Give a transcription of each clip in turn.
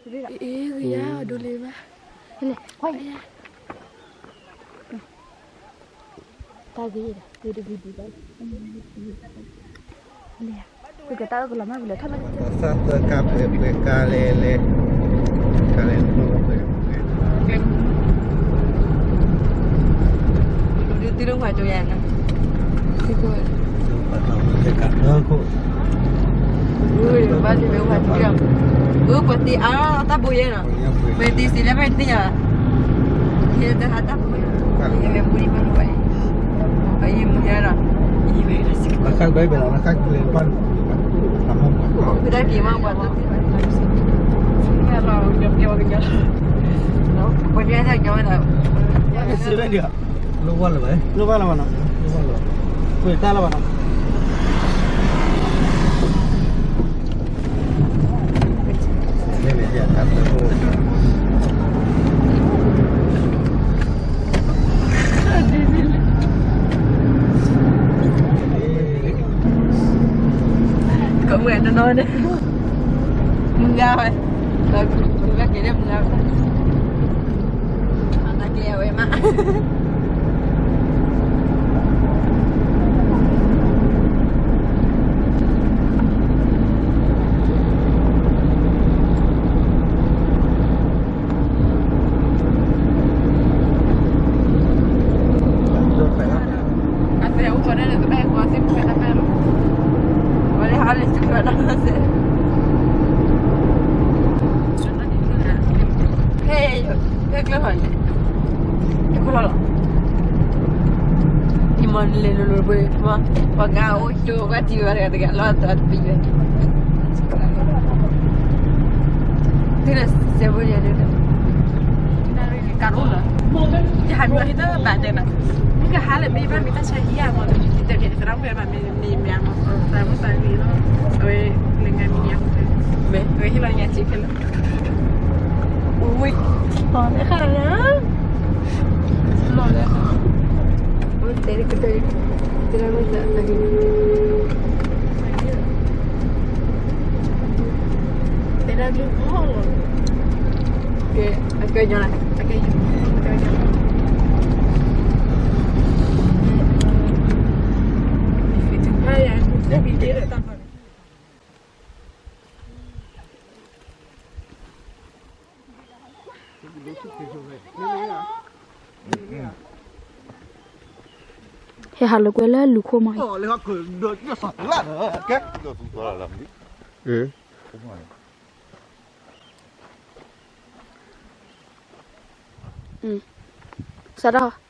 အ့ ဂ့ၤယါ ဒိးလံဘၣ်, လဲၣ်, တၢ်ဂ့ၤဒီး ဂ့ၤတဂ့ၤဒံးဘၣ်, လဲၣ်, ပကတၢ်အၢၣ်ကလီၤမၢ် ပလဲၤထီၣ်လၢ သးသၢကါပှဲၤပှဲၤ ကါလဲၣ်လဲၣ်, ကါလဲၣ်လဲၣ်, ဒုးတုၤလၢဝၤကၠိယၤန့ၣ်, ဘၣ်လၢဝၤကၠိယၤ, အၢ ပှၤသံအါတၢ်ဘိယဲနီၤ, ပှၤသံစံးလၢပှၤသံယၤ, ယဲတဟးတၢ်ဘိယဲ, ယမ့ၢ်မူဒံးဘၣ်လီၤဘၣ်, ယမူယဲနီၤ, ယမ့ၢ်လၢစံး ဖုဒၣ်က့ၤမးပှၤတသ့ဘၣ်, ပှၤကညီ, ပှၤကညီ, လိၣ်ဘၣ်လၢၤဘၣ်, လိၣ်ဘၣ်လၢၤဘၣ်နီၤ, လိၣ်ဘၣ်လၢၤဘၣ်, ပှ့ၤတၢ်လၢၤဘၣ်နီၤ. ကဝဲနီၤနီၤန့ၣ်, မုၢ်ဂၤဝဲ, မုၢ်ဂၤက့ၤလၢမုၢ်ဂၤဝဲ, အတၢ်ကျဲအဝဲမး. ဟဲ ဟဲကျၢၢ်ဟီၣ်န့ၣ်, တခိၣ်လီၤလီၤ, အံၤမ့ၢ်လဲၤလိၤလိၤပှဲၤမး, ပှၤကအိၣ်ကၠိကၢ်ထံဝဲတဂၤတဂၤလီၤ တပံၤဝဲ, တုၤလၢစဲးဘိယဲဒၣ်, ကအိၣ်လီၤ, ယဟးမံၤဟံၣ်တဘၣ်တဲနၤ, မုၢ်ကဟါလၢမ့ၢ်ဘၣ်မ့ၢ်တၢ်ဆါဟံၣ်ယါမး, တမ့ၢ်မ့ၢ်မး, သးမုၢ်သးဂ့ၤလီၤ, အဝဲလဲၤငါမံၤယါ, မ့ၢ်ဝဲဟ့ၣ်လီၤညါစ့ခဲလၢာ်. ဝံၤ, လီၤလဲၣ်ဃါ, လီၤလဲၣ်ဃါ, တဲကတၢၢ်, တဲလၢမုၢ်သး, တဲဒၣ်ဒုးဟီၣ်လီၤ, ကဲ, အကဲညီလၢ, အကဲညီ, အကဲညီ, ဟဲဟးလိာ်ကွဲလၢလူၤခိၣ်မးအံၤ, စးထီၣ်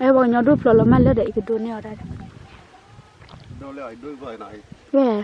အဲ ပှၤကညီဒိၣ်ဖျိးလီၤမးလၢဒီး အံၤကဒိးန့ၢ်အီၤတၢ်, ဝဲ အ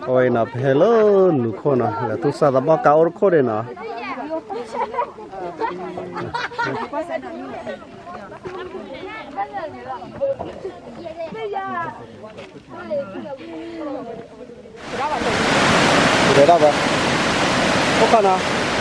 ဝဲအံၤနီၤ ပဟဲလၢလူၤခိၣ်နီၤ လၢသူၣ်စၢ်သးဘီၣ်ကါအိၣ်တခိၣ်ဒံးနီၤ. တဲဒၣ်ဘၣ်, အိၣ်ခီနီၤ.